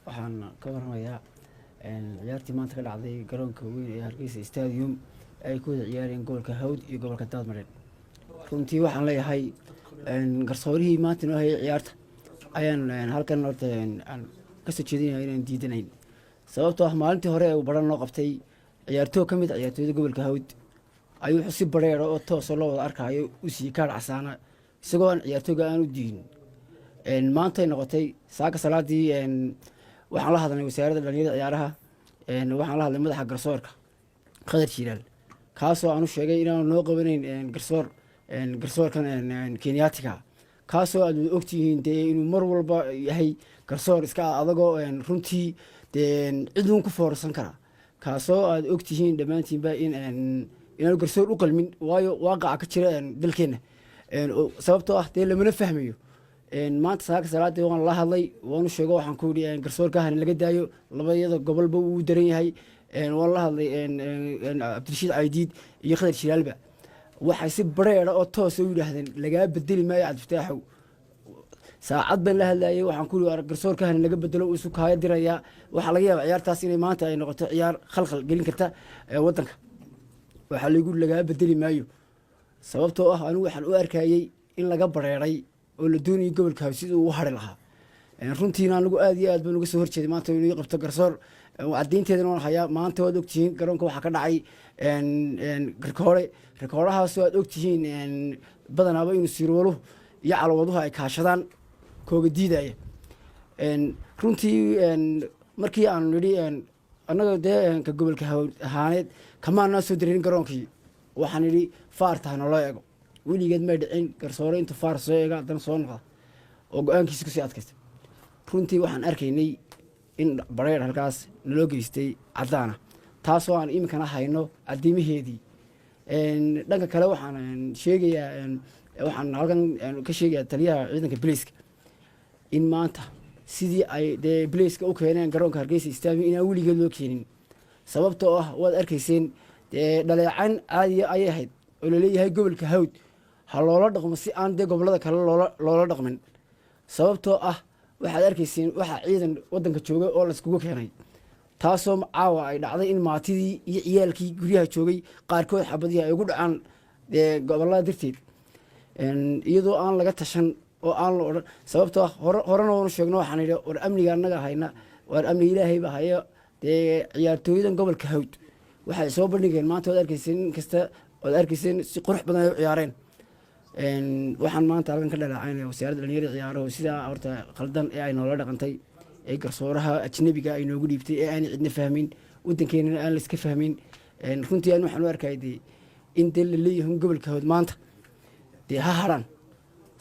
Waxaan ka waramayaa ciyaartii maanta ka dhacday garoonka weyn ee Hargeysa Stadium, ay ku wada ciyaareen gobolka Hawd iyo gobolka Daadmareed. Runtii waxaan leeyahay, garsoorihii maanta noo hayay ciyaarta ayaan halkan horta aan kasoo jeedinaya inaan diidanayn, sababtoo ah maalintii hore ee uu Baran noo qabtay ciyaartoo ka mid a ciyaartooyda gobolka Hawd ayuu wuxuu si bareera oo toosoo loo wada arkaayo u siiyey kaar casaana, isagoo aan ciyaartooyga aan u diidin. Maantay noqotay saaka salaadii, waxaan la hadlay Wasaaradda Dhalinyarada Ciyaaraha, waxaan la hadlay madaxa garsoorka Khadar Jiilaal, kaasoo aan u sheegay inaanu noo qabanayn garsoorkan Kenyaatiga, kaasoo aad wada ogtihiin dee inuu mar walba yahay garsoor iska adagoo runtii dee ciduun ku foorarsan karaa, kaasoo aad ogtihiin dhammaantiinba in inaanu garsoor u qalmin, waayo waaqaca ka jira dalkeenna, sababtoo ah dee lamana fahmayo. Maanta saaka salaadii waan la hadlay, waanu sheego, waxaan ku yidhi garsoorka hana laga daayo, labayada gobolba wuu daran yahay. Waan la hadlay Cabdirashiid Caydiid iyo Khadar Jilaalba, waxay si bareera oo toosa u yidhaahdeen: "Lagaa bedeli maayo, Cabdifataaxow." Saacad baan la hadlayay, waxaan ku yidhi garsoorka hana laga bedelo, uu isu kaaya dirayaa. Waxaa laga yaaba ciyaartaas inay maanta ay noqoto ciyaar khalkhal gelin karta waddanka. Waxaa lagu lagaa bedeli maayo, sababtoo ah anigu waxaan u arkayey in laga bareeray oo la doonayay gobolka Hawd sidii uu u hari lahaa. Runtiina anigu aad iyo aad baan uga soo horjeeday maanta inuu qabto garsoor, caddaynteedana waan hayaa. Maanta waad ogtihiin garoonka waxaa ka dhacay rikoore, rikoorahaasoo aad ogtihiin badanaaba inuu siirwaluhu iyo calwaduhu ay kaashadaan kooga diidaya. Runtii markii aanu nidhi annaga dee ka gobolka Hawd ahaaneed kamaanaa soo dareerin garoonkii, waxaan idhi VAR-ta hanaloo eego. Weligeed may dhicin garsoore inta VAR soo eega haddana soo noqda oo go-aankiisa kusii adkaysta. Runtii waxaan arkaynay in bareer halkaas naloo geystay caddaana, taasoo aan iminkana hayno caddiimaheedii. Dhanka kale waxaan sheegayaa, waxaan halkan ka sheegayaa taliyaha ciidanka biliiska in maanta sidii ay dee biliiska u keeneen garoonka Hargeysa Stadium inaan weligeed loo keenin, sababtoo ah waad arkayseen dee dhaleecan caadiya ayay ahayd oo laleeyahay gobolka Hawd ha loola dhaqmo si aan dee gobolada kale loola dhaqmin, sababtoo ah waxaad arkayseen waxaa ciidan wadanka jooga oo layskugu keenay, taasoo caawa ay dhacday in maatidii iyo ciyaalkii guryaha joogay qaarkood xabadihii ay ugu dhacaan dee gobolada darteed, iyadoo aan laga tashan oo aan la odhan. Sababtoo ah hore horena waanu sheegno, waxaan idhi war amniga annaga hayna, war amniga Ilaahay baa haya. Dee ciyaartooyadan gobolka Hawd waxay soo bandhigeen maanta waad arkayseen, in kasta waad arkayseen si qurux badan ay u ciyaareen. Waxaan maanta halkan ka dhaleecaynaya Wasaaradda Dhalinyarada Ciyaaruhu sidaa horta khaldan ee ay noola dhaqantay, ee garsooraha ajnabiga ay noogu dhiibtay, ee aanay cidna fahmin, waddankeenana aan layska fahmin. Runtii aan waxaan u arkaya dee in dee la leeyahay gobolka Hawd maanta dee ha haraan,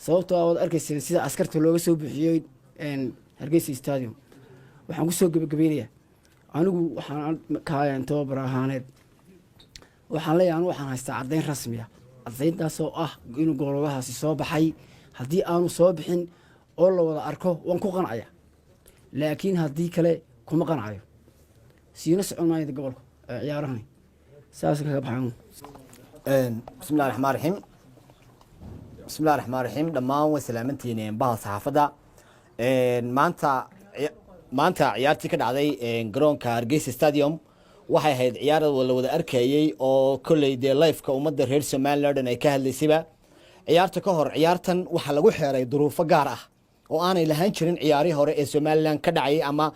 sababtoo ah waad arkayseen sida askarta looga soo buuxiyey Hargeysa Stadium. Waxaan kusoo gebagabeynayaa, anigu waxaan tababar ahaaneed waxaan leeyahay, anigu waxaan haystaa caddayn rasmi ah, caddayntaasoo ah inuu gooladahaasi soo baxay. Haddii aanu soo bixin oo la wada arko waan ku qancaya, laakiin haddii kale kuma qancayo, siina socon maayo gobolka ciyaarahani. Saas kaga baxan. Bismillahi raxmaan raxiim, bismillahi raxmaan raxiim. Dhammaan way salaamantihiin baha saxaafadda. Maanta ciyaartii ka dhacday garoonka Hargeysa Stadium waxay ahayd ciyaar la wada arkayey oo kolley dee live-ka ummadda reer Somaliland ay ka hadlaysayba. Ciyaarta ka hor, ciyaartan waxaa lagu xeeray duruufo gaar ah oo aanay lahaan jirin ciyaarihii hore ee Somaliland ka dhacayay ama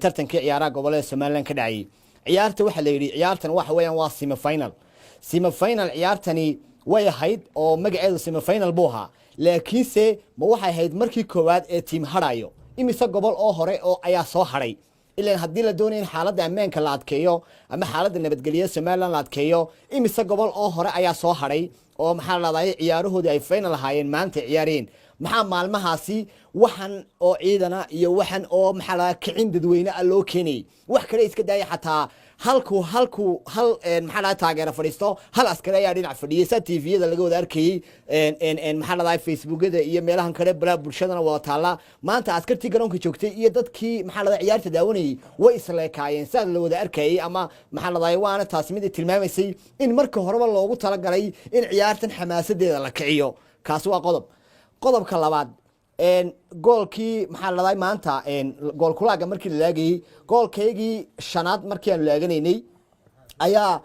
tartankii ciyaaraha gobolada Somaliland ka dhacayay. Ciyaarta waxaa la yidhi ciyaartan waxa weeyaan waa semifinal. Semifinal ciyaartani way ahayd oo magaceedu semifinal buu ahaa, laakiinse ma waxay ahayd markii koowaad ee team hadhayo? Imise gobol oo hore oo ayaa soo hadhay? Ilaan haddii la doonayo in xaaladda ammaanka la adkeeyo ama xaaladda nabadgelyada Somaliland la adkeeyo, imise gobol oo hore ayaa soo hadhay oo maxaa la dhahday ciyaarahoodii ay final ahaayeen maanta ciyaareen? Maxaa maalmahaasi waxan oo ciidana iyo waxan oo maxaa la kicin dadweyne ah loo keenayay? Wax kale iska daaya, xataa halkuu hal maxaa dhahay taageero fadhiisto, hal askari ayaa dhinac fadhiyay, saa TV-yada laga wada arkayey, maxaa dhahday Facebookyada iyo meelahan kale balaa bulshadana wada taalla. Maanta askartii garoonka joogtay iyo dadkii maxaa dhahday ciyaarta daawanayay way isleekaayeen, saa la wada arkayey ama maxaa dhahday. Waana taasi mid ay tilmaamaysay in marka horeba loogu talagalay in ciyaartan xamaasadeeda la kiciyo. Kaasi waa qodob. Qodobka labaad, Goolkii maxaa la dhahay maanta, goolkulaaga markii la laagayey, goolkaygii shanaad markii aanu laaganaynay ayaa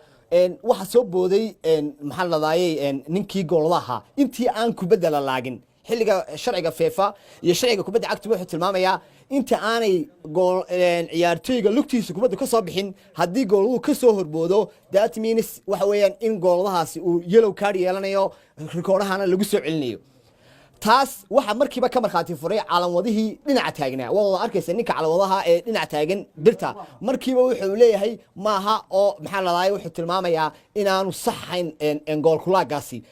waxaa soo booday, maxaa la dhahayey, ninkii gooladaha intii aan kubadda la laagin. Xilliga sharciga FIFA iyo sharciga kubadda cagta wuxuu tilmaamayaa inta aanay gool ciyaartoyga lugtiisa kubadda ka soo bixin, haddii gooladuhu ka soo horboodo, that means waxa weeyaan in gooladahaasi uu yellow card yeelanayo, rikoodhahana lagu soo celinayo. Taas waxaa markiiba ka markhaati furay calanwadihii dhinaca taagnaa. Waa wada arkaysa ninka calanwadaha ee dhinaca taagan birta, markiiba wuxuu leeyahay maaha oo maxaa la dhahay, wuxuu tilmaamayaa inaanu saxayn goolkulaagaasi.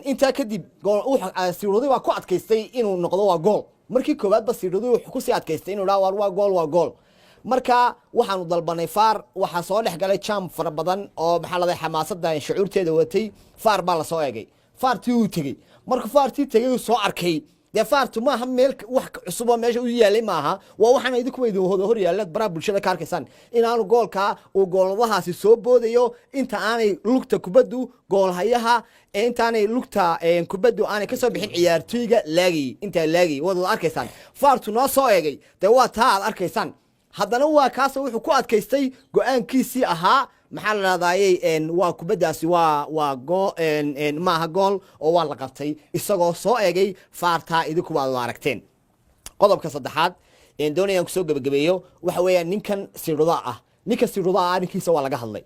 Intaa kadib siirudi baa ku adkaystay inuu noqdo waa gool. Markii koowaadba siirudi wuxuu kusii adkaystay inuu dhaha waa gool, waa gool. Marka waxaanu dalbanay VAR. Waxaa soo dhex galay jam fara badan oo maxaa la dhahay xamaasadda shucuurteeda watay. VAR baa lasoo eegay, VAR-tii uu tegey. Marka VAR-tii tegey uu soo arkay, dee VAR-tu maaha meel wax cusub oo meesha u yaalay maaha, waa waxaana idinkuba idin wada hor yaalla, baraha bulshada ka arkaysaan inaanu goolkaa uu gooladahaasi soo boodayo inta aanay lugta kubaddu goolhayaha, intaanay lugta kubaddu aanay kasoo bixin ciyaartoyga laagayey, intaa laagayey waad wada arkaysaan. VAR-tu noo soo eegay, dee waa taa aad arkaysaan. Haddana waa kaasoo wuxuu ku adkaystay go-aankiisii ahaa, maxaa la dhahdaayey, waa kubaddaasi waa goo maaha gool oo waa la qabtay, isagoo soo eegay VAR-taa idinku waad aragteen. Qodobka saddexaad doonayaan kusoo gebagabeeyo waxa weeyaan ninkan siruda ah. Ninka siruda ah arrinkiisa waa laga hadlay.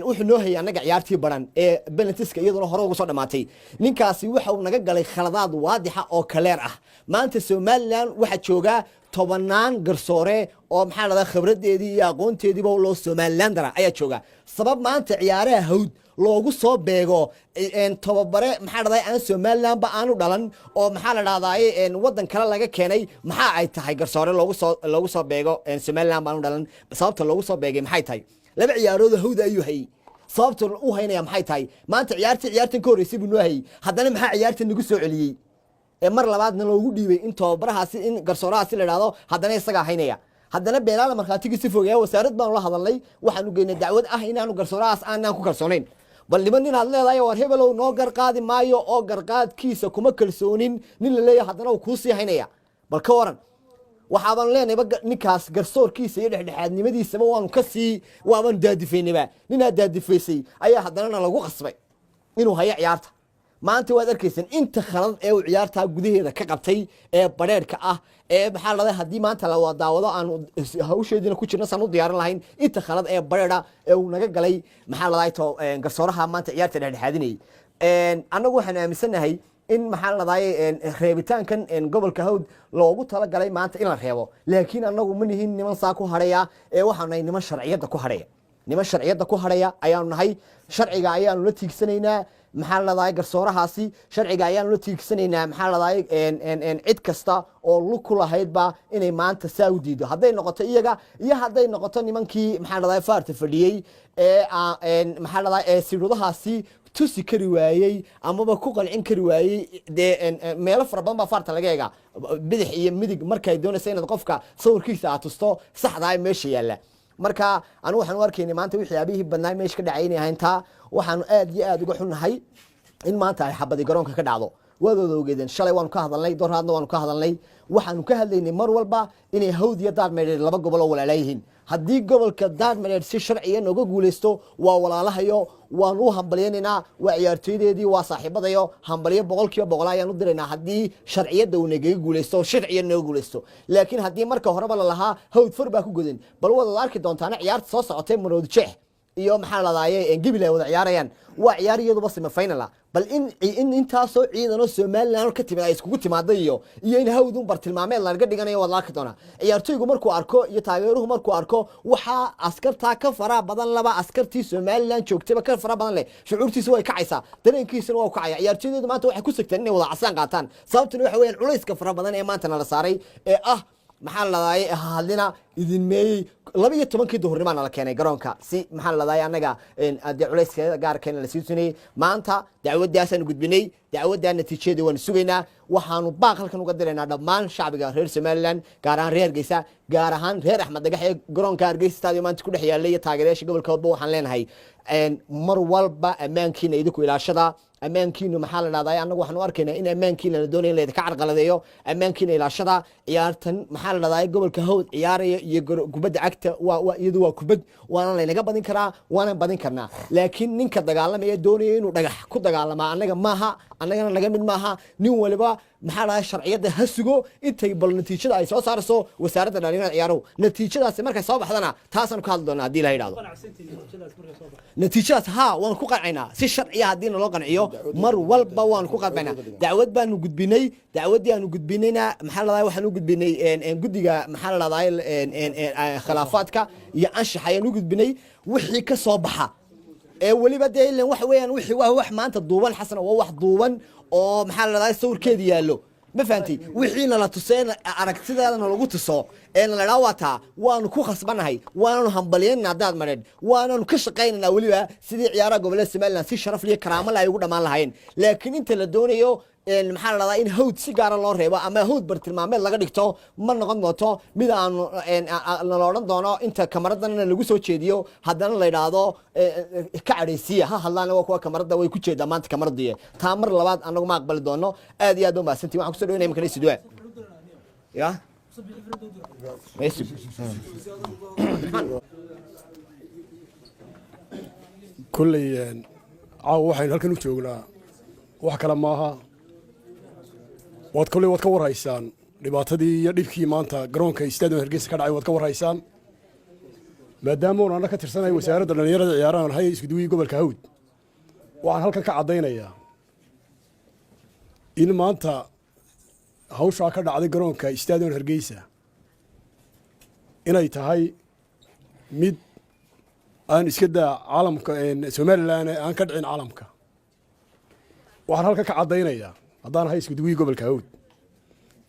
Wuxuu noo hayay annaga ciyaartii baran ee penalties-ka, iyaduna hore uga soo dhamaatay. Ninkaasi waxa uu naga galay khaladaad waadixa oo clear ah. Maanta Somaliland waxaa joogaa tobanaan garsoore oo maxaa la dhahdaa khibradeedii iyo aqoonteediiba loo Somalilandara ayaa jooga. Sabab maanta ciyaaraha Hawd loogu soo beego tababare maxaa dhahday aan Somalilandba aanu dhalan oo maxaa la dhahdaye waddan kale laga keenay, maxaa ay tahay garsoore loogu soo beego Somaliland baanu dhalan? Sababta loogu soo beegay maxay tahay? Laba ciyaarooda Hawda ayuu hayey, sababta u haynaya maxay tahay? Maanta ciyaartii ciyaartan ka horreysay buu noo hayey, haddana maxaa ciyaartan nagu soo celiyey ee mar labaadna loogu dhiibay in tababarahaasi, in garsoorahaasi la idhahdo haddana isagaa haynaya? Haddana beenaala markhaatigiisi fogeeya. Wasaarad baanu la hadalnay, waxaanu geynay dacwad ah inaanu garsoorahaas aanaan ku kalsoonayn. Bal niman nin aad leedahay war hebelow noo garqaadi maayo oo garqaadkiisa kuma kalsoonin nin la leeyahay, haddana uu kuusii haynaya, bal ka waran? Waxaabaanu leenahayba ninkaas garsoorkiisa iyo dhexdhexaadnimadiisaba waanu kasii waabaanu daadifaynaba. Ninaad daadifaysay ayaa haddanana lagu qasbay inuu hayo ciyaarta. Maanta waad arkaysaan inta khalad ee uu ciyaartaa gudaheeda ka qabtay ee badheerhka ah ee maxaa la dhahay, haddii maanta la daawado aanu hawsheediina ku jirno saan u diyaarin lahayn, inta khalad ee badheera ee uu naga galay, maxaa la dhahay, to garsooraha maanta ciyaarta dhexdhexaadinayay. Annagu waxaan aaminsannahay in maxaa la dhahay reebitaankan gobolka Hawd loogu talagalay maanta in la reebo, laakiin annagu ma nihin niman saa ku hadhaya ee waxaanu nahay niman sharciyadda ku hadhaya. Niman sharciyadda ku hadhaya ayaanu nahay, sharciga ayaanu la tiigsanaynaa. Maxaa la dhahay, garsoorahaasi sharciga ayaanu la tiigsanaynaa. Maxaa la dhahay, cid kasta oo lug ku lahaydba inay maanta saa u diido, hadday noqoto iyaga iyo hadday noqoto nimankii maxaa la dhahay VAR-ta fadhiyey ee maxaa la dhahay ee sirudahaasi tusi kari waayey amaba ku qancin kari waayey. Dee meelo fara badan baa VAR-ta laga eega, bidix iyo midig, markay doonaysa inaad qofka sawirkiisa aad tusto saxdaa meesha yaalla. Marka anigu waxaan u arkaynay maanta waxyaabihii badnaa meesha ka dhacay inay ahayn taa. Waxaanu aad iyo aad uga xunnahay in maanta ay xabadi garoonka ka dhacdo. Waad wada ogeedeen, shalay waanu ka hadalnay, doraadna waanu ka hadalnay. Waxaanu ka hadlaynay mar walba inay Hawd iyo Daadmareer laba gobol oo walaalaa yihiin. Haddii gobolka Daadmareer si sharciya nooga guuleysto, waa walaalahayo, waanu u hambalyaynaynaa, waa ciyaartooydeedii, waa saaxiibadayo, hambalyo 100% ayaan u diraynaa haddii sharciyadda uu nagaga guuleysto, sharciya nooga guuleysto. Laakiin haddii marka horeba lalahaa Hawd far baa ku godan, bal waad arki doontaana ciyaarta soo socotay Maroodi Jeex iyo maxaa ladaaye Gibil ay wada ciyaarayaan, waa ciyaar iyaduba semifinal ah. Bal in intaasoo ciidanoo Somaliland ka timid ay iskugu timaada iyo in Hawdun bartilmaameed laga dhiganayo, waad la arki doonaa. Ciyaartoygu markuu arko iyo taageeruhu markuu arko waxaa askartaa ka faraha badan, laba askartii Somaliland joogtayba ka fara badan leh, shucuurtiisa way kacaysaa, dareenkiisana waa kacaya. Ciyaartoydeedu maanta waxay ku sigteen inay wada casaan qaataan. Sababtuna waxa weeyaan culayska fara badan ee maanta nala saaray ee ah maxaa la ladaaye hadlina idin meeyey. 12-kii duhurnimaa nala keenay garoonka si maxaa la ladaaye annaga dee culayskeeda gaarkeena la sii tunayey. Maanta dacwadaasaanu gudbinay, dacwaddaa natiijadeeda waanu sugaynaa. Waxaanu baaq halkan uga diraynaa dhammaan shacbiga reer Somaliland, gaar ahaan reer Hargeysa, gaar ahaan reer Axmed Dhagax ee garoonka Hargeysa Stadium maanta ku dhex yaallay, iyo taageerayaasha gobolka Hawdba. Waxaan leenahay mar walba ammaankiina idinku ilaashada. Ammaankiinu maxaa la dhahdaa, annagu waxaan u arkaynaa in ammaankiina la doonaya in laydinka carqaladeeyo. Ammaankiina ilaashada. Ciyaartan maxaa la dhahdaa, gobolka Hawd ciyaaraya iyo kubadda cagta waa iyadu waa kubad, waana laynaga badin karaa, waana badin karnaa. Laakiin ninka dagaalamaya, doonaya inuu dhagax ku dagaalamaa, annaga maaha, annagana naga mid maaha. Nin waliba maxaa la dhahaa, sharciyadda ha sugo intay bal natiijada ay soo saarayso wasaaradda dhalinyarada ciyaaruhu. Natiijadaasi markay soo baxdana taasaan ka hadli doonaa haddii la yidhahdo. Natiijadaas haa, waan ku qancaynaa si sharciya haddii naloo qanciyo. Mar walba waan ku qancaynaa. Dacwad baanu gudbinay. Dacwaddii aanu gudbinayna maxaa la dhahdaa, waxaan u gudbinay guddiga maxaa la dhahdaa, khilaafaadka iyo anshax ayaan u gudbinay. Wixii ka soo baxa ee weliba dee ilan waxa weeyaan, wixii waa wax maanta duuban, Xasan, waa wax duuban oo maxaa la dhahdaa, sawirkeeda yaallo, ma fahantay? Wixiina la tuseen, aragtideedana lagu tuso ee la idhaa waa taa, waanu ku khasbanahay, waananu hambalyaynana haddaad mareed, waananu ka shaqaynaynaa weliba sidii ciyaaraha gobollada Somaliland si sharaf liyo karaamo le ay ugu dhammaan lahayn. Laakiin inta la doonayo maxaa la dhahdaa, in Hawd si gaara loo reebo ama Hawd bartilmaameed laga dhigto, ma noqon doonto mid aanu nala odhan doono inta kamaradana lagu soo jeediyo, haddana la yidhaahdo ka cadhaysiiya ha hadlaana. Waa kuwa kamarada way ku jeedaa maanta kamaradiye. Taa mar labaad anagu ma aqbali doono. Aad iyo aad ba mahadsantihin. Waxaan kusoo dhaweynaya makana Sidwa ya Messi. Kolley caawa waxaynu halkan u joognaa wax kale maaha. Waad kolley waad ka warhaysaan dhibaatadii iyo dhibkii maanta garoonka Stadium Hargeysa ka dhacay. Waad ka warhaysaan. Maadaama oon anna ka tirsanahay wasaaradda dhallinyarada ciyaarahan hay iskuduwihii gobolka Hawd, waxaan halkan ka caddaynayaa in maanta hawshaa ka dhacday garoonka Stadium Hargeysa inay tahay mid aan iska daa caalamka, Somaliland aan ka dhicin caalamka. Waxaan halkan ka caddaynayaa, haddaan ahay iskuduwihii gobolka Hawd,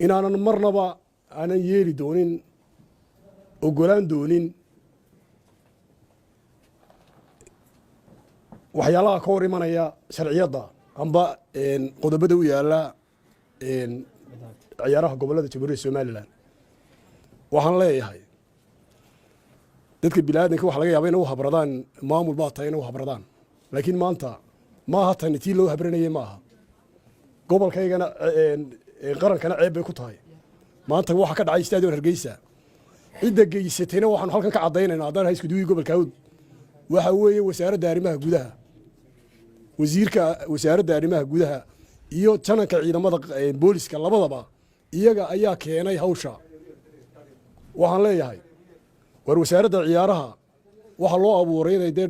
inaanan marnaba aanan yeeli doonin, ogolaan doonin waxyaalaha ka hor imanaya sharciyadda amba qodobada u yaalla ciyaaraha gobollada Jamhuuriyadda Somaliland. Waxaan leeyahay dadka biniaadanka waxa laga yaaba inay u habradaan, maamul baa tahay inay u habradaan, laakiin maanta maaha tani tii loo habranayay maaha. Gobolkaygana, qarankana ceeb bay ku tahay maanta waxa ka dhacay Stadion Hargeysa. Cidda geysatayna waxaanu halkan ka caddaynayna, haddaan ahay iskuduwihii gobolka Hawd, waxa weeye wasaaradda arrimaha gudaha, wasiirka wasaaradda arrimaha gudaha iyo jananka ciidamada booliska, labadaba iyaga ayaa keenay hawsha. Waxaan leeyahay, war wasaaradda ciyaaraha waxaa loo abuuray inay dee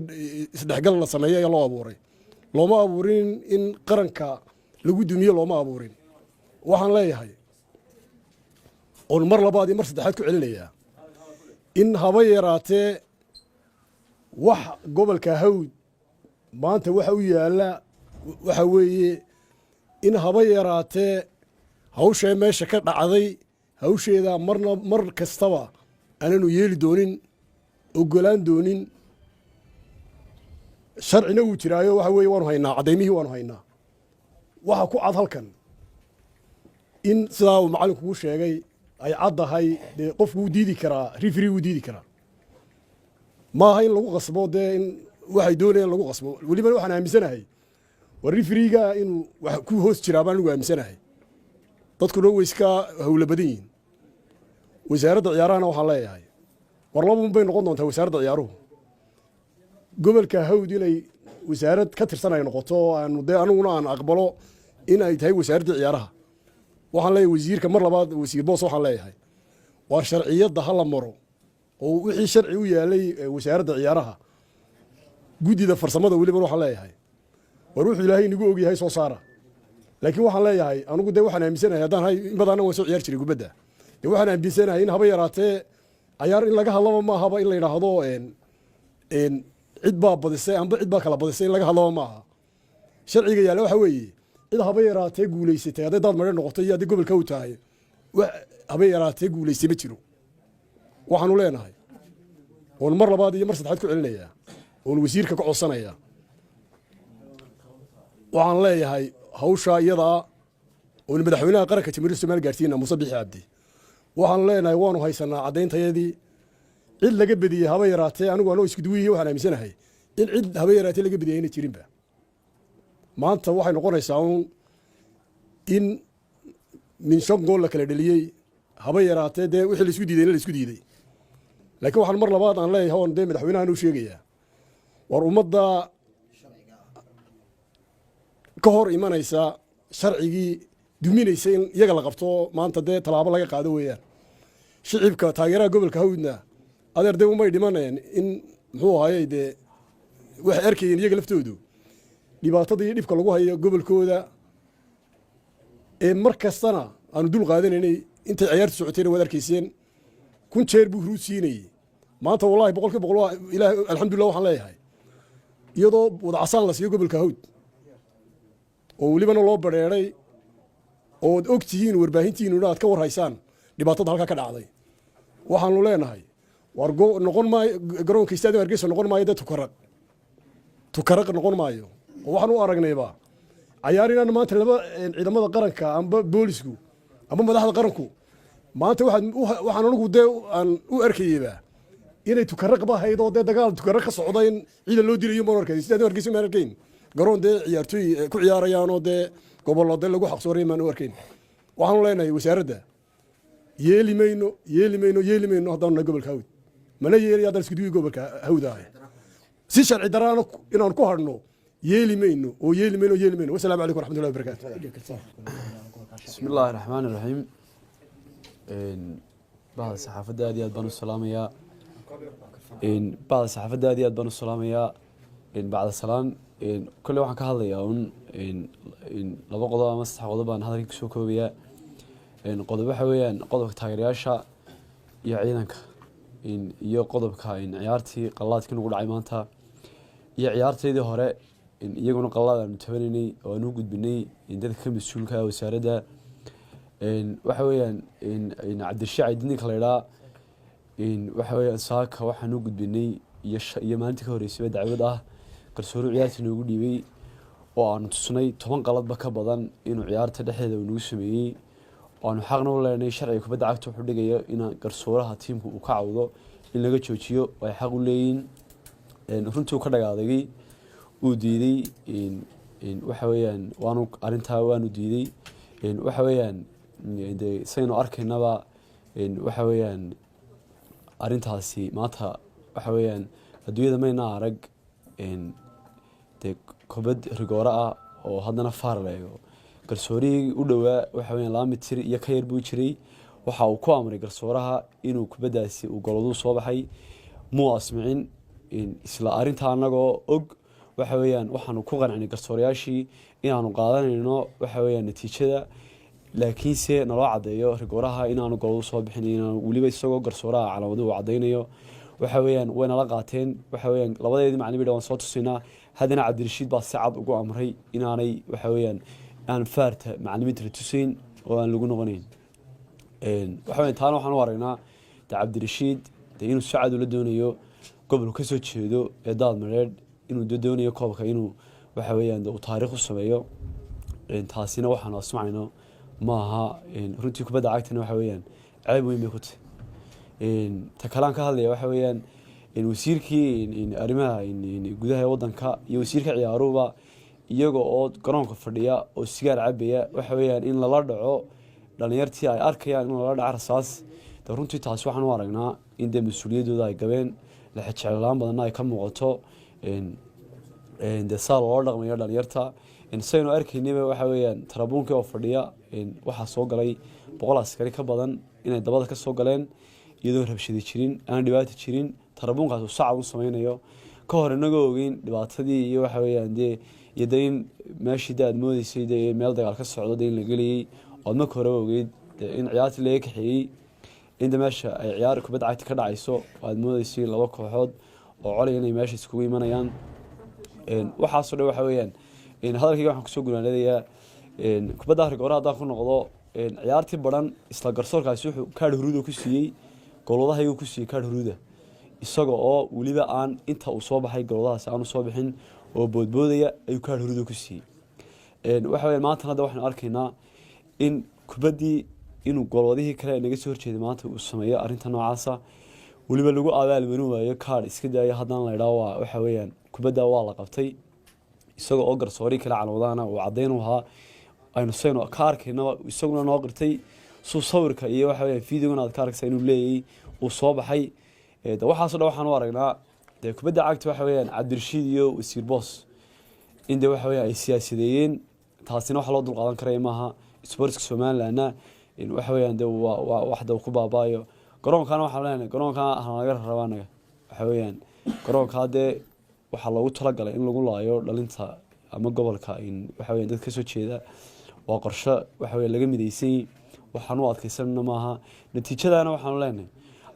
isdhexgal la sameeyo ayaa loo abuuray. Looma abuurin in qaranka lagu dumiyo, looma abuurin. Waxaan leeyahay oon mar labaad iyo mar saddexaad ku celinayaa in haba yaraatee wax gobolka Hawd maanta waxa u yaalla waxa weeye in haba yaraatee hawshee meesha ka dhacday hawsheeda marna mar kastaba aananu yeeli doonin, ogolaan doonin. Sharcina wuu jiraayo, waxa weeye waanu haynaa caddaymihii, waanu haynaa. Waxa ku cad halkan in sidaa uu macallinku kuu sheegay ay caddahay. Dee qofku wuu diidi karaa, referee wuu diidi karaa, maaha in lagu qasbo, dee in waxay doonayaan lagu qasbo. Welibana waxaan aaminsanahay war referee-ga inuu wax ku hoos jiraa baan anigu aaminsanahay. Dadkuna way iska hawlo badan yihiin. Wasaaradda ciyaarahana waxaan leeyahay, war labun bay noqon doontaa wasaaradda ciyaaruhu gobolka Hawd inay wasaarad ka tirsan ay noqoto oo aanu dee aniguna aan aqbalo in ay tahay wasaaradda ciyaaraha. Waxaan leeyahay wasiirka mar labaad, wasiir Boos, waxaan leeyahay waar sharciyadda ha la maro oo wixii sharci u yaalay wasaaradda ciyaaraha. Guddida farsamada weliba waxaan leeyahay, war wuxuu Ilaahay inagu ogyahay soo saara. Laakiin waxaan leeyahay anigu dee waxaan aaminsanahay, haddaan hay in badanna waan soo ciyaar jiray kubadda, dee waxaan aaminsanahay in haba yaraatee cayaar in laga hadlaba maahaba, in la yidhaahdo cid baa badisay amba cid baa kala badisay in laga hadlaba maaha. Sharciga yaalla waxa weeye cid haba yaraatee guulaysatay, hadday Daad Madhe noqoto iyo hadday gobolka u tahay, wax haba yaraatee guulaystay ma jiro. Waxaanu leenahay oon mar labaad iyo mar saddexaad ku celinayaa oon wasiirka ka codsanayaa, waxaan leeyahay hawshaa iyadaa oon madaxweynaha qaranka Jamhuuriyadda Somaliya gaarsiina, Muuse Bixi Cabdi, waxaanu leenahay waanu haysanaa caddayntayadii. Cid laga bediyey haba yaraatee, anigu anoo isku duwiyi waxaan aaminsanahay in cid haba yaraatee laga bediyey ayna jirinba. Maanta waxay noqonaysaa uun in min 5 gool la kala dheliyey. Haba yaraatee dee wixii laisku diidayna la isku diiday. Laakiin waxaan mar labaad aan leeyahay oon dee madaxweynahan u sheegayaa, war ummadda ka hor imanaysa sharcigii duminaysa in iyaga la qabto maanta, dee tallaabo laga qaado weeyaan. Shicibka taageeraha gobolka Hawdna, adeer, dee umay dhimanayeen in muxuu ahayey, dee waxay arkayeen iyaga laftoodu dhibaatadii dhibka lagu hayo gobolkooda ee mar kastana aanu dul qaadanaynay. Intay ciyaartu socotayna waad arkayseen, 1000 jeer buu huruud siinayey. Maanta wallahi 100% waa Ilaah, alxamdulillah. Waxaan leeyahay iyadoo wada casaan la siiyo gobolka Hawd oo welibana loo bareeray ood og tihiin warbaahintiinuna aad ka war haysaan dhibaatada halkaa ka dhacday, waxaanu leenahay war noqon maayo garoonka Stadium Hargeysa, noqon maayo dee Tukaraq, Tukaraq noqon maayo. Oo waxaan u aragnayba cayaar inaan maanta laba ciidamada qaranka amba boolisku amba madaxda qaranku maanta waxaan anigu dee aan u arkayeyba inay Tukaraq ba ahayd oo dee dagaal Tukaraq ka socda in ciidan loo dilayo maan arkay. Stadium Hargeysa maan arkayn garoon dee ciyaartooy ku ciyaarayaan oo dee gobollo dee lagu xaqsooray maan u arkayn. Waxaanu leenahay wasaaradda, yeeli mayno, yeeli mayno, yeeli mayno haddaanu nahay gobolka Hawd. Mana yeeli haddaan isku duwi gobolka Hawd ahay si sharci daraana inaan ku hadhno. Yeeli mayno oo yeeli mayno, yeeli mayno. Wasalaamu calaykum waraxmatullahi wabarakaatu. Bismi illaahi raxmaan iraxiim. Bahda saxaafadda aad iyo aad baan u salaamayaa. Bahda saxaafadda aad iyo aad baan u salaamayaa. Bacda salaan, kolley waxaan ka hadlayaa un laba qodob ama saddex qodob baan hadalkii kusoo koobayaa. Qodob waxa weeyaan qodobka taageerayaasha iyo ciidanka, iyo qodobka ciyaartii qallaadkii nagu dhacay maanta iyo ciyaartaydii hore iyaguna qallaad aanu tabanaynay oo aanu u gudbinay dadka ka mas-uulka ah wasaaradda. Waxa weeyaan Cabdirashiid Caydi ninka la idhaa, waxa weeyaan saaka waxaan u gudbinay iyo maalintii ka horreysayba dacwad ah garsooru ciyaartii noogu dhiibay oo aanu tusnay 10 qaladba ka badan inuu ciyaarta dhexdeeda uu nagu sameeyey, oo aanu xaqna u leenahay. Sharciga kubadda cagta wuxuu dhigayo in garsooraha tiimku uu ka cawdo in laga joojiyo oo ay xaq u leeyihiin. Runtii uu ka dhagaadagay, uu diiday. Waxa weeyaan waanu arrintaa waanu diiday. Waxa weeyaan dee saynu arkaynaba, waxa weeyaan arrintaasi maanta waxa weeyaan adduunyada mayna arag dee kubad rigoore ah oo haddana VAR la eego. Garsoorihii u dhowaa waxa weeyaan 2 mitir iyo ka yar buu jiray. Waxa uu ku amray garsooraha inuu kubaddaasi uu goloduu soo baxay, muu asmicin. Isla arrintaa annagoo og, waxa weeyaan waxaanu ku qancinay garsoorayaashii inaanu qaadanayno waxa weeyaan natiijada, laakiinse naloo caddeeyo rigooraha inaanu goladu soo bixin, inaanu weliba isagoo garsooraha calaamaduhu uu caddaynayo. Waxa weeyaan way nala qaateen. Waxa weeyaan labadeedii macallin bay waan soo tusinaa. Haddana Cabdirashiid baa si cad ugu amray inaanay waxa weeyaan aan VAR-ta macallimiinta la tusayn oo aan lagu noqonayn. Waxa weeyaan taana waxaan u aragnaa de Cabdirashiid de inuu si cad ula doonayo gobolku ka soo jeedo ee Daadmareedh, inuu de doonayo koobka inuu waxa weeyaan de uu taariikh u sameeyo. Taasina waxaanu asmacayno maaha. Runtii kubadda cagtana waxa weeyaan ceeb weyn bay ku tahay. Ta kalean ka hadlaya waxa weeyaan wasiirkii arrimaha gudaha ee waddanka iyo wasiirka ciyaaruhuba iyaga oo garoonka fadhiya oo sigaar cabaya, waxa weeyaan in lala dhaco dhalinyartii ay arkayaan in lala dhaco rasaas. De runtii taasi waxaan u aragnaa in dee mas-uuliyaddooda ay gabeen, lexejeclaan badanna ay ka muuqato dee saa loola dhaqmayo dhalinyarta. Saynu arkaynayba, waxa weeyaan tarabuunkii oo fadhiya waxaa soo galay 100 askari ka badan inay dabada ka soo galeen, iyadoo rabshadi jirin, aan dhibaata jirin, tarabuunkaas uu sacab u sameynayo ka hor, inagoo ogeyn dhibaatadii iyo waxa weeyaan dee iyo dee in meeshii de aad moodeysay dee meel dagaal ka socdo dee in la gelayay oo aad marka horeba ogeyd dee in ciyaartii laga kaxeeyey, inta meesha ay ciyaar kubadda cagta ka dhacayso oo aad moodeysay laba kooxood oo colay inay meesha iskugu imanayaan. Waxaasoo dhan waxa weeyaan hadalkayga waxaan kusoo gunaanadayaa kubadda rigoore haddaan ku noqdo. Ciyaartii baran isla garsoorkaasi wuxuu kaadh huruuda ku siiyey golwadahaygu, ku siiyey kaadh huruuda, isaga oo weliba aan inta uu soo baxay golwadahaasi aanu soo bixin oo boodboodaya ayuu kaadh huruuda ku siiyey. Waxa weeyaan maantana hadda waxaanu arkaynaa in kubaddii inuu golwadihii kale naga soo horjeeday maanta uu sameeyo arrinta noocaasa, weliba lagu abaalmarin waayo kaadh iska daayo, haddana la idhaha waa waxa weeyaan kubadda waa la qabtay. Isagoo oo garsoori kale calwadahana uu caddayn u ahaa, aynu saynu ka arkaynaba, isaguna noo qirtay suu sawirka iyo waxa weeyaan videogana aad ka arkaysa inuu leeyay uu soo baxay. De waxaasoo dhan waxaan u aragnaa dee kubadda cagta waxa weeyaan Cabdirashiid iyo wasiir Boos in de waxa weeyaan ay siyaasideeyeen. Taasina wax loo dulqaadan karaya maaha. Sportska Somalilandna in waxa weeyaan de waa waxda uu ku baabaayo. Garoonkana waxaan leenahay, garoonka hanaga rarabaa anaga. Waxa weeyaan garoonka dee waxaa loogu talagalay in lagu laayo dhalinta ama gobolka in waxa weeyaan dad kasoo jeeda. Waa qorshe waxa weeyaan laga midaysan yahay, waxaan u adkaysanana maaha. Natiijadana waxaanu leenahay,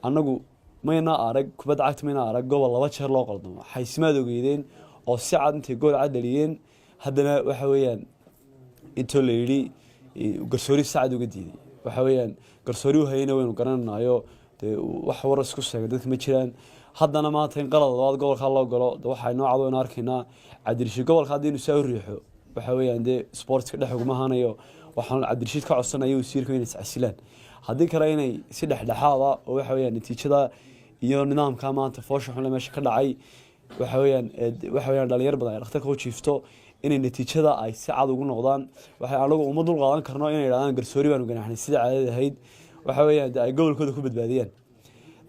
annagu mayna arag kubadda cagta, mayna arag gobol laba jeer loo qaldamo. Xaysimaad ogeydeen oo si cad intay gool cad dhaliyeen, haddana waxa weeyaan intoo la yidhi garsoori sacad uga diiday. Waxa weeyaan garsoori u hayana waynu garananayo dee, wax war isku sheegay dadka ma jiraan. Haddana maanta in qalad labaad gobolka loo galo de waxaa inoo cad, waynu arkaynaa. Cabdirashiid gobolka haddii inuu saa u riixo, waxa weeyaan dee sportska dhex uguma hanayo. Waxaan Cabdirashiid ka codsanaya wasiirka inay iscasilaan, haddii kale inay si dhexdhexaad ah oo waxa weeyaan natiijada iyo nidaamka maanta foosha xunle meesha ka dhacay, waxa weeyaan dhalinyar badan ay dhakhtarka u jiifto, inay natiijada ay si cad ugu noqdaan. Waxay anagu uma dul qaadan karno inay yidhahdaan garsoori baanu ganaxnay sida caadada ahayd. Waxa weeyaan dee ay gobolkooda ku badbaadiyaan.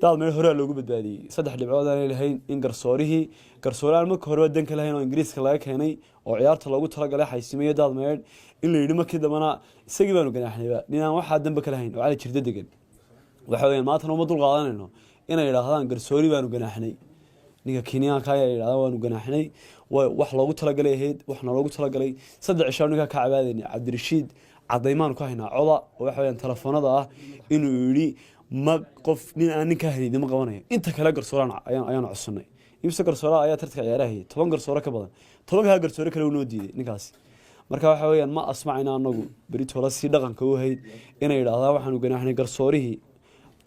Daad meel horaa loogu badbaadiyey saddex dhibcood aanay lahayn in garsoorihii, garsoore aan marka horeba danka lahayn oo Ingiriiska laga keenay oo ciyaarta loogu talagalay Xaysimo iyo Daad Meedh, in la yidhi markii dambena isagii baanu ganaaxnayba, ninaan waxaa danba ka lahayn oo Cali Jirda degan. Waxa weeyaan maantana uma dul qaadanayno inay yidhaahdaan garsoori baanu ganaaxnay, ninka Kenyaanka ayaa yidhahdaan waanu ganaaxnay. Wax loogu talagalay ahayd, waxna loogu talagalay 3 cisho ninkaa ka cabaadayna. Cabdirashiid cadaymaanu ka haynaa coda oo waxa weeyaan telefoonada ah inuu yidhi ma qof nin aan ninkaa haynin ma qabanayo. Inta kale garsooraan ayaanu codsanay. Imse garsoora ayaa tartanka ciyaaraha hayay? 10 garsoore ka badan. 10-kaa garsoore kale uu noo diiday ninkaasi. Marka waxa weeyaan ma asmacayna anagu beritola si dhaqanka u hayd inay yidhaahdaan waxaanu ganaaxnay garsoorihii.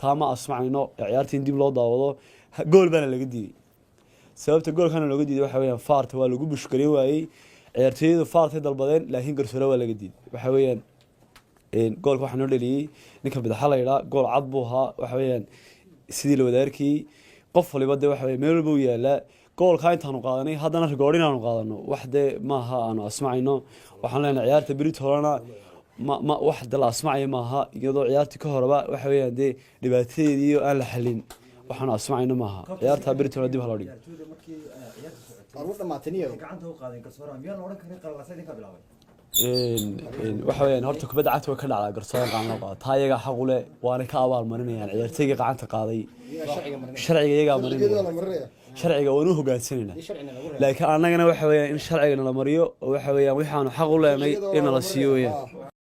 Taa ma asmacayno. Ee ciyaarta in dib loo daawado. Gool baana laga diiday. Sababta goolkana looga diiday waxa weeyaan VAR-ta waa lagu bushgarin waayey. Ciyaartooyadu VAR-tay dalbadeen, laakiin garsoore waa laga diiday. Waxa weeyaan goolka waxaa noo dhaliyey ninka bidaxa la yidhaa. Gool cad buu ahaa, waxa weeyaan sidii la wada arkayey. Qof waliba dee waxa weeye meel walba u yaalaa goolkaa. Intaanu qaadanay haddana rigoodhin aanu qaadano, wax dee maaha aanu asmacayno. Waxaan leenahay ciyaarta beritolana ma wax de la asmacaya maaha, iyadoo ciyaartii ka horeba waxa weeyaan dee dhibaatadeedii aan la xalin. Waxaanu asmacayno maaha. Ciyaarta beritolana dib ha loo dhigo. Ciyaartooyda markii ciyaarta socotay Waa dhamaataniyo. Waxay gacanta u qaadeen garsooraha, miyaan la odhan karin qalalaasa idinkaa bilaabay? Waxa weeyaan horta kubadda cagta way ka dhacdaa garsooran qacan loo qaado. Taa iyagaa xaq u leh, waana ka abaal marinayaan ciyaartooyga gacanta qaaday. Sharciga iyagaa marinaya, sharciga waanu u hogaansanaynaa, laakiin annagana waxa weeyaan in sharciga nala mariyo oo waxa weeyaan waxaanu xaq u leenay in nala siiyo weeyaan.